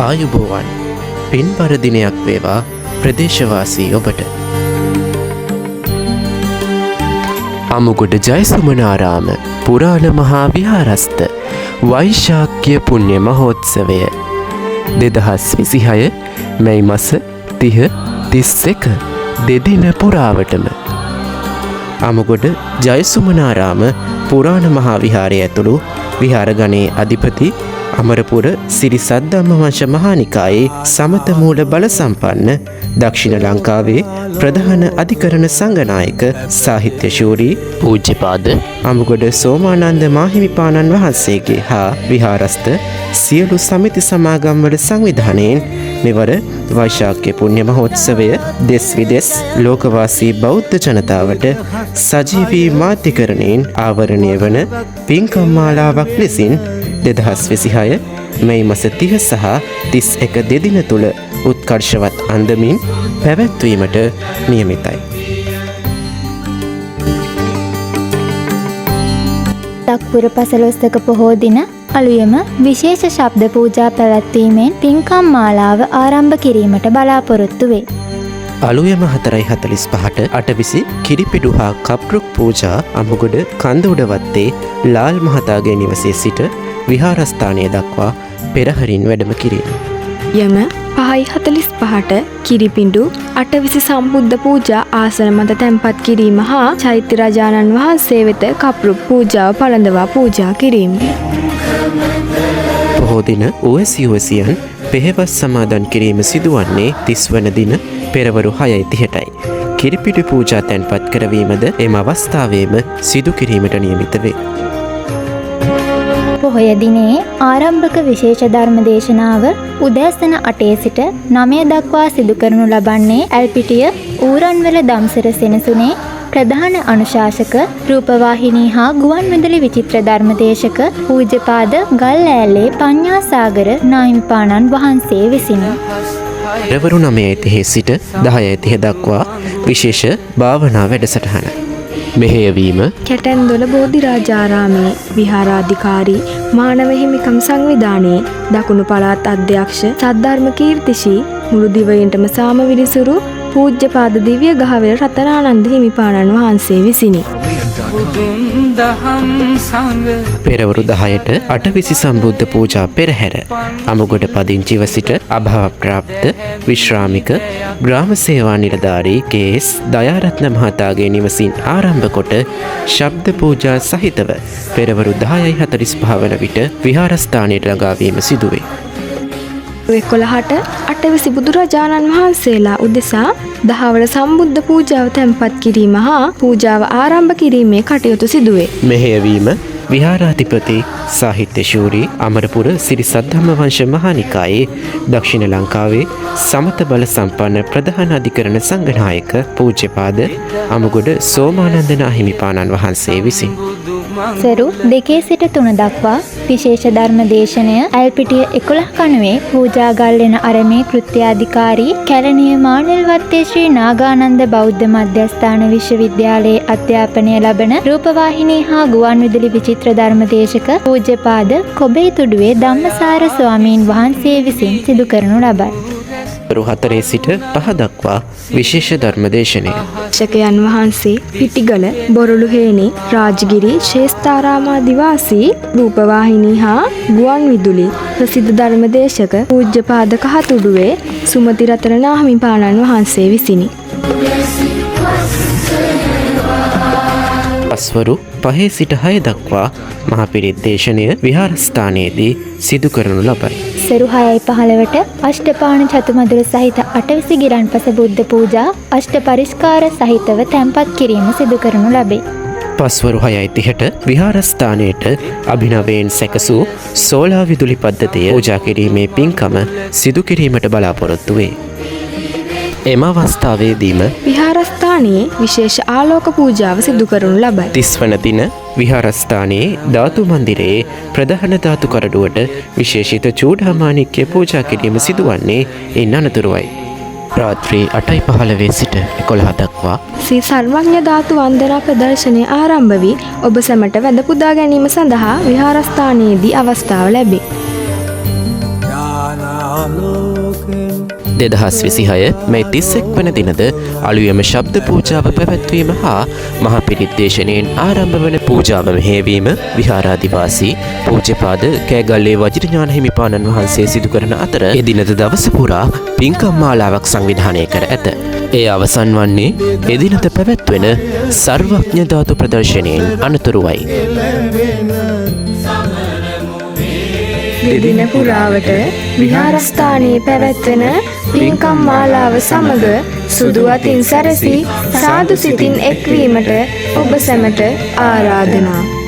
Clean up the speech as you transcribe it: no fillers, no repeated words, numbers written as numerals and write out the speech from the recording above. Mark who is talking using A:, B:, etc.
A: ආයුබෝවන්. පින්බර දිනයක් වේවා ප්‍රදේශවාසී ඔබට. අමුගොඩ ජයසුමනාරාම පුරාණ මහා විහාරස්ථ වෛශාඛ්‍ය පුණ්‍ය මහෝත්සවය 2026 මැයි මස 30 31 දෙදින පුරාවටම අමුගොඩ ජයසුමනාරාම පුරාණ මහා විහාරය ඇතුළු විහාර ගණයේ අධිපති අමරපුර සිරි සද්ධම්ම වංශ මහා නිකායේ සමත මූල බල සම්පන්න දක්ෂිණ ලංකාවේ ප්‍රධාන අධිකරණ සංඝනායක සාහිත්‍ය ශූරී පූජ්‍යපාද අමුගොඩ සෝමානන්ද මාහිමිපාණන් වහන්සේගේ හා විහාරස්ථ සියලු සමිති සමාගම්වල සංවිධානයෙන් මෙවර වෛශාඛ්‍ය පුණ්‍ය මහෝත්සවය දෙස් විදෙස් ලෝකවාසී බෞද්ධ ජනතාවට සජීවී මාධ්‍යකරණයෙන් ආවරණය වන පින්කම් මාලාවක් ලෙසින් 2026 මැයි මස 30 සහ 31 දෙදින තුළ උත්කර්ෂවත් අන්දමින් පැවැත්වීමට නියමිතයි.
B: දක්පුර පසළොස්වක පොහෝ දින අලුයම විශේෂ ශබ්ද පූජා පැවැත්වීමෙන් පින්කම් මාලාව ආරම්භ කිරීමට බලාපොරොත්තු වේ.
A: අලුයම 4:45ට අටවිසි කිරිපිඩු හා කප්රුක් පූජා අමුගොඩ කන්ද උඩවත්තේ ලාල් මහතාගේ නිවසේ සිට විහාරස්ථානය දක්වා පෙරහරින් වැඩම කිරීම.
C: යම 5:45ට කිරිපිඬු අටවිසි සම්බුද්ධ පූජා ආසන මත තැන්පත් කිරීම හා චෛත්‍ය රජාණන් වහන්සේ වෙත කප්රුක් පූජාව පළඳවා පූජා කිරීම.
A: පොහෝ දින උවැසි උවැසියන් පෙහෙවස් සමාදන් කිරීම සිදුවන්නේ 30 වන දින පෙරවරු 6:30ටයි. කිරිපිඩු පූජා තැන්පත් කරවීමද එම අවස්ථාවේම සිදු කිරීමට නියමිත වේ.
B: පොහොය දිනයේ ආරම්භක විශේෂ ධර්ම දේශනාව උදෑසන 8 සිට 9 දක්වා සිදු කරනු ලබන්නේ ඇල්පිටිය ඌරන්වල දම්සර සෙනසුනේ ප්‍රධාන අනුශාසක රූපවාහිනී හා ගුවන් විදුලි විචිත්‍ර ධර්මදේශක පූජ්‍යපාද ගල්ඈලේ පඤ්ඤාසාගර නාහිමිපාණන් වහන්සේ විසිනි.
A: පෙරවරු 9:30 සිට 10:30 දක්වා විශේෂ භාවනා වැඩසටහන. මෙහෙයවීම
C: කැටැන්දොල බෝධිරාජාරාමේ විහාරාධිකාරී මානව හිමිකම් සංවිධානයේ දකුණු පළාත් අධ්‍යක්ෂ සද්ධර්ම කීර්තිශී මුළු දිවයිනටම සාම විනිසුරු පූජ්‍යපාද දිව්‍ය ගහවෙල රතනානන්ද හිමිපාණන් වහන්සේ විසිනි.
A: පෙරවරු 10ට අටවිසි සම්බුද්ධ පූජා පෙරහැර අමුගොඩ පදිංචිව සිට අභාවප්‍රාප්ත විශ්‍රාමික ග්‍රාම සේවා නිලධාරී කේ.එස්. දයාරත්න මහතාගේ නිවසින් ආරම්භ කොට ශබ්ද පූජා සහිතව පෙරවරු 10:45 වන විට විහාරස්ථානයට ළඟා වීම සිදුවේ.
C: 11ට අටවිසි බුදුරජාණන් වහන්සේලා උදෙසා දහවල සම්බුද්ධ පූජාව තැන්පත් කිරීම හා පූජාව ආරම්භ කිරීමේ කටයුතු සිදුවේ.
A: මෙහෙයවීම විහාරාධිපති සාහිත්‍ය ශූරී අමරපුර සිරි සද්ධම්ම වංශ මහා නිකායේ දක්ෂිණ ලංකාවේ සමත බල සම්පන්න ප්‍රධාන අධිකරණ සංඝනායක පූජ්‍යපාද අමුගොඩ සෝමානන්ද නාහිමිපාණන් වහන්සේ විසින්.
B: සරු 2 සිට 3 දක්වා විශේෂ ධර්ම දේශනය ඇල්පිටිය 11 කණුවේ පූජා ගල්ලෙන අරමේ කෘත්‍යාධිකාරී කැලණිය මානෙල්වත්තේ ශ්‍රී නාගානන්ද බෞද්ධ මධ්‍යස්ථාන විශ්වවිද්‍යාලයේ අධ්‍යාපනය ලබන රූපවාහිනී හා ගුවන් විදුලි විචිත්‍ර ධර්ම දේශක පූජ්‍යපාද කොබේතුඩුවේ ධම්මසාර ස්වාමීන් වහන්සේ විසින් සිදු කරනු ලබයි.
A: 4 සිට 5 දක්වා විශේෂ ධර්ම දේශනය.
C: දේශකයන් වහන්සේ පිටිගල බොරළුහේනේ රාජගිරි ශ්‍රේෂ්ඨාරාමාදිවාසී රූපවාහිනී හා ගුවන් විදුලි ප්‍රසිද්ධ ධර්මදේශක පූජ්‍යපාද කහතුඩුවේ සුමති රතන නාහිමිපාණන් වහන්සේ විසිනි.
A: පස්වරු 5 සිට 6 දක්වා මහ පිරිත් දේශනය විහාරස්ථානයේදී සිදු කරනු ලබයි.
B: සරු 6:15ට අෂ්ටපාණ චතුමදුර සහිත අටවිසි ගිලන්පස බුද්ධ පූජා අෂ්ට පරිස්කාර සහිතව තැන්පත් කිරීම සිදු කරනු ලැබේ.
A: පස්වරු 6:30ට විහාරස්ථානයට අභිනවයෙන් සැකසූ සෝලා විදුලි පද්ධතිය පූජා කිරීමේ පින්කම සිදු කිරීමට බලාපොරොත්තු වේ. එම අවස්ථාවේදීම
C: විහාරස්ථානයේ විශේෂ ආලෝක පූජාව සිදු කරනු ලබයි.
A: 30 වන දින විහාරස්ථානයේ ධාතු මන්දිරයේ ප්‍රධාන ධාතු කරඩුවට විශේෂිත චූඩාමාණික්‍ය පූජා කිරීම සිදුවන්නේ ඉන් අනතුරුවයි. රාත්‍රී 8:15 සිට 11 දක්වා
C: ශ්‍රී සර්වඥ ධාතු වන්දනා ප්‍රදර්ශනය ආරම්භ වී ඔබ සැමට වැඳ පුදා ගැනීම සඳහා විහාරස්ථානයේදී අවස්ථාව ලැබේ.
D: ආලෝකෙන්.
A: 2026 මැයි 31 වන දිනද අලුයම ශබ්ද පූජාව පැවැත්වීම හා මහ පිරිත් දේශනයෙන් ආරම්භ වන පූජාව මෙහෙයවීම විහාරාධිවාසී පූජ්‍යපාද කෑගල්ලේ වජිරඥාන හිමිපාණන් වහන්සේ සිදු කරන අතර, එදිනද දවස පුරා පින්කම් මාලාවක් සංවිධානය කර ඇත. ඒ අවසන් වන්නේ එදිනද පැවැත්වෙන සර්වඥ ධාතු ප්‍රදර්ශනයෙන් අනතුරුවයි.
C: දෙදින පුරාවට විහාරස්ථානයේ පැවැත්වෙන පින්කම් මාලාව සමග සුදු අතින් සැරසී සාදු සිතින් එක්වීමට ඔබ සැමට ආරාධනා.